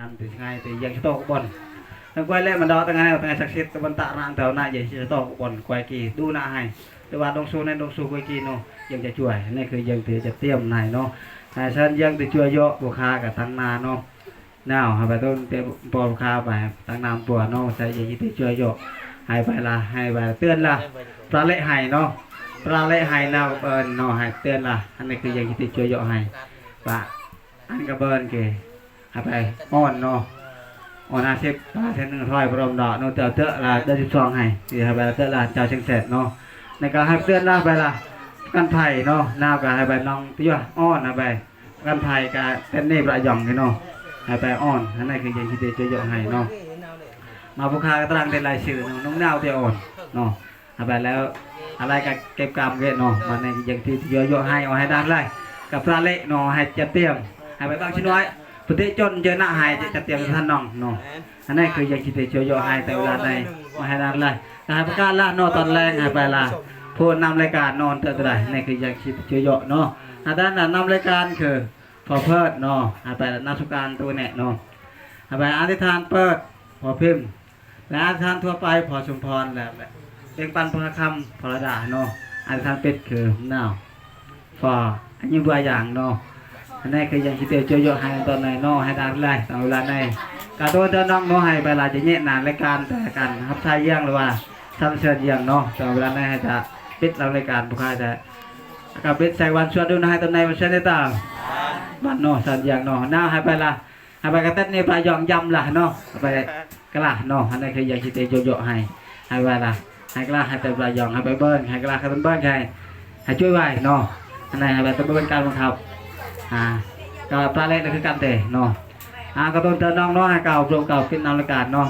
ນຳທີ່ໄງທີ່ຍັງສະຕອກບ່ອນ ທັງກວຍແລະມັນດອກ ທັງໄງທັງໄງສັກສິດຕະບັນຕະນະ ເທົ່ານະ ຍັງສະຕອກບ່ອນ ກວຍກີດູນະໄຫ ແຕ່ວ່າດົງຊູໃນດົງຊູກວຍກີໂນ ຍັງຈະຊ່ວຍ ໃນຄືຍັງທີ່ຈະຕຽມໃນເນາະ ໃຫ້ສັນຍັງທີ່ຊ່ວຍເຍາະ ຜູ້ຄ້າກະທັງໜ້າເນາະ ນາວໃຫ້ໄປຕົ້ນເຕະປອມຄາໄປ ຕັ້ງນ້ຳຕົວເນາະ ໃສ່ເຢັນທີ່ຊ່ວຍເຍາະ ໃຫ້ໄປລະ ໃຫ້ໄປເຕືອນລະ ປາເລະໃຫ້ເນາະ ປາເລະໃຫ້ນາວເອີ້ນເນາະ ໃຫ້ເຕືອນລະ ອັນນີ້ຄືເຢັນທີ່ຊ່ວຍເຍາະໃຫ້ ປະ ອັນກະເບິ່ນເກ ໃຫ້ໄປອ່ອນເນາະ ອ່ອນຫ້າສິບ ປາເຊັນໜຶ່ງຮ້ອຍ ປອມດອກເນາະ ເຕີເຕີລະເດືອນສິບສອງໃຫ້ ຊິໃຫ້ໄປລະເຕີລະເຈົ້າເຊັງແສນເນາະ ໃນກະໃຫ້ເຕືອນລະໄປລະ ປະກັນໄພເນາະ ນາວກະໃຫ້ໄປນ້ອງຕິວະອ່ອນໃຫ້ໄປ ປະກັນໄພກະເຕັນເນປະຢອງເນາະ ໃຫ້ໄປອ່ອນ ອັນນັ້ນຄືຍັງຊິໄດ້ຊ່ວຍເຍາະໃຫ້ເນາະ ມາຜູ້ຄ້າກະຕະລັງເປັນລາຍຊື່ເນາະ ນ້ອງນາວທີ່ອ່ອນເນາະ ໃຫ້ໄປແລ້ວ ອາໄລກະເກັບກຳເວເນາະ ມາໃນຍັງທີ່ເຍາະໆໃຫ້ ເອົາໃຫ້ດ້ານໄລ ກະປາເລະເນາະ ໃຫ້ຈັດຕຽມ ໃຫ້ໄປບັງຊິນ້ອຍ ປະຕິຈົນເຈີນະໃຫ້ ຈະຕຽມສະຖານນ້ອງເນາະ ອັນນັ້ນຄືຍັງຊິໄດ້ຊ່ວຍເຍາະໃຫ້ ແຕ່ເວລາໃດ ມາໃຫ້ດ້ານໄລ ກະໃຫ້ປະກາດລະເນາະ ຕອນແລງໃຫ້ໄປລະ ຜູ້ນຳລາຍການເນາະ ເຕີຕະໄດ ໃນຄືຍັງຊິໄດ້ຊ່ວຍເຍາະເນາະ ອັນນັ້ນນະນຳລາຍການຄື ພໍ່ເພີດເນາະ ໃຫ້ໄປນາສຸການຕູແນະເນາະ ໃຫ້ໄປອະທິຖານເປີດ ພໍ່ພິມ ແລະອະທິຖານທົ່ວໄປ ພໍ່ສົມພອນ ແລະ ແລະເປັນປັນພະຄຳ ພະລະດາເນາະ ອະທິຖານປິດຄືນາວ ພໍ່ອາຍຸບາຢ່າງເນາະ ອັນນີ້ຄືຍັງຊິເຕໂຈໂຍະໃຫ້ຕອນໃນເນາະ ໃຫ້ດານແລະຕາມເວລາໃນການໂຕເຕີນນ້ອງເນາະ ໃຫ້ໄປລາຈະແຍະໜ້າລາຍການ ແຕ່ການຮັບໃຊ້ຢ່າງ ຫຼືວ່າສຳເຊີນຢ່າງເນາະ ຕາມເວລາໃນໃຫ້ຈະປິດລຳລາຍການ ຜູ້ຄ້າຈະກະປິດໃສ່ວັນຊວນດູນໃຫ້ຕອນໃນມາເຊີນໄດ້ຕາມ ບັນເນາະ ສານຢ່າງເນາະ ນາວໃຫ້ໄປລະ ໃຫ້ໄປກະຕັດນີ້ປະຢອງຢຳລະເນາະ ໃຫ້ໄປກະລະເນາະ ອັນນັ້ນຄືຢາກຊິເຕໂຈໂຍະໃຫ້ ໃຫ້ໄປລະ ໃຫ້ກະລະ ໃຫ້ແຕ່ປະຢອງ ໃຫ້ໄປເບິ່ງ ໃຫ້ກະລະ ໃຫ້ເບິ່ງ ໃຫ້ ໃຫ້ຊ່ວຍໄວ້ເນາະ ອັນນັ້ນໃຫ້ໄປແຕ່ເບິ່ງການບັງຄັບ ອາ ກະປາເລກນະຄືກັນເຕເນາະ ອາ ກະຕົ້ນເຕີນນ້ອງເນາະ ໃຫ້ກ່າວໂປຣມກ່າວປິດນຳລາຍການເນາະ